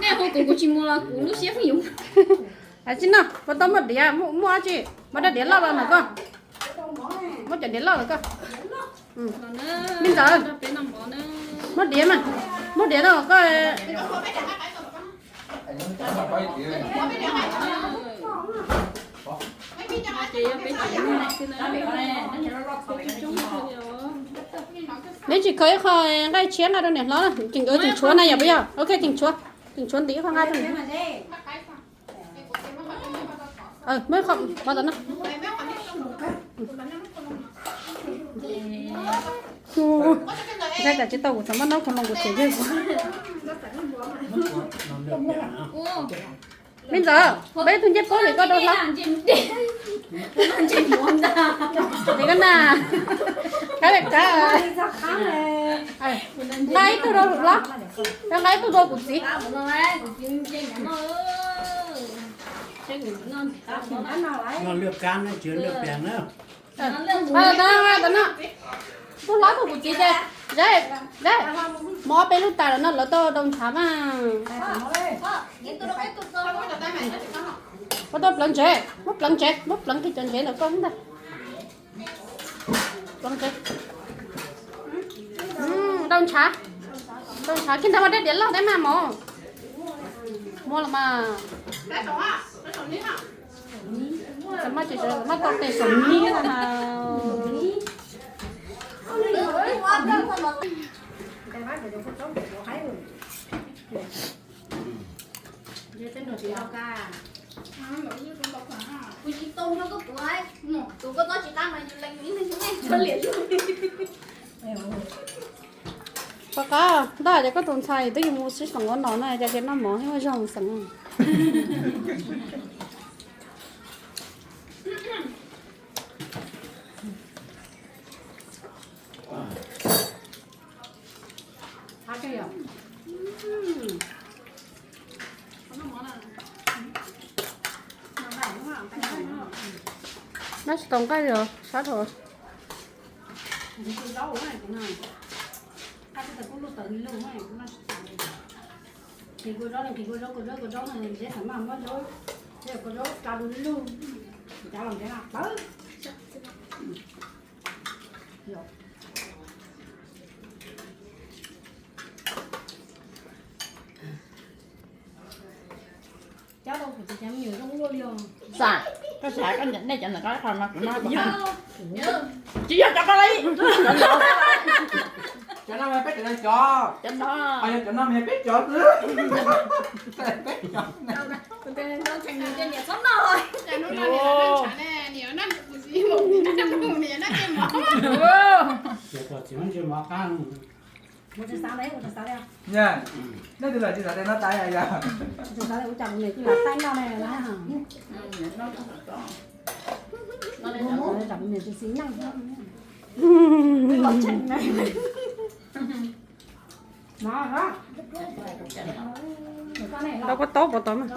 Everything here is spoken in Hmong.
Nej hu kuv, kuv tsis mus los kuv lub siab pheej yuav. Tsis no, puas tau muaj diav, muaj dab diav loj los no koj. Muab cov diav loj los koj. Me ntxawm, muab diav mas, muab diav no koj. Neb tsis kho ib qho nqaij tshiab nqa rau niam hlob, tseem nkawd tseem tshuav na yom, puas yog? Ok, tseem tshuav, tseem tshuav ntim ib qho nqa rau niam hlob. Muab qho pov tom no. Ntshai tsam tsis tau kuv txhob muab noob khoo loo kuv them yawg kuv. Me ntxawm, peb tug ncej puab vim koj rau hlob. Vim koj na, kab li kab. Nqa ib tug rau hlob, nqa ib tug rau kuv txiv. Lwj kab na, tsis lwj peas na. Tug hlob tug kuv txiv ces, Zab, Zab, mov peb lub tas lawm no lawv tau rau ntshav mas. Muab tau pleev ntsev, muab pleev ntsev, muab pleev kiag cov ntsev ntawm koj ntag. Pleev ntsev. Rau ntshav, rau ntshav kiag ntag, mas dab diav loj tab mas mov. Muab los mas. Txawm maj ces txawm maj tau tes saum nib no na. Kuv tsis tau nrog koj tuav, tus koj txob tsis qab mas yus lees ib leeg ua liam lug. Pom qab ntaj ces koj tus ntxhais twb yuav mus sib xeem ua no na, cas tias noj mov thiab ua zog xeem. Noj tsis tau nqaij li os, sab dhau. Xav, koj xav koj nej cov ntawm koj qhov no kuv noj. Tsis yog cov koj li. Cov no mas peb cov no cov, cov no, yog cov no mas yog peb cov xwb. Peb cov. Nej twb lam tsis xav tej no tas yog. Tau koj taub pov tod mas.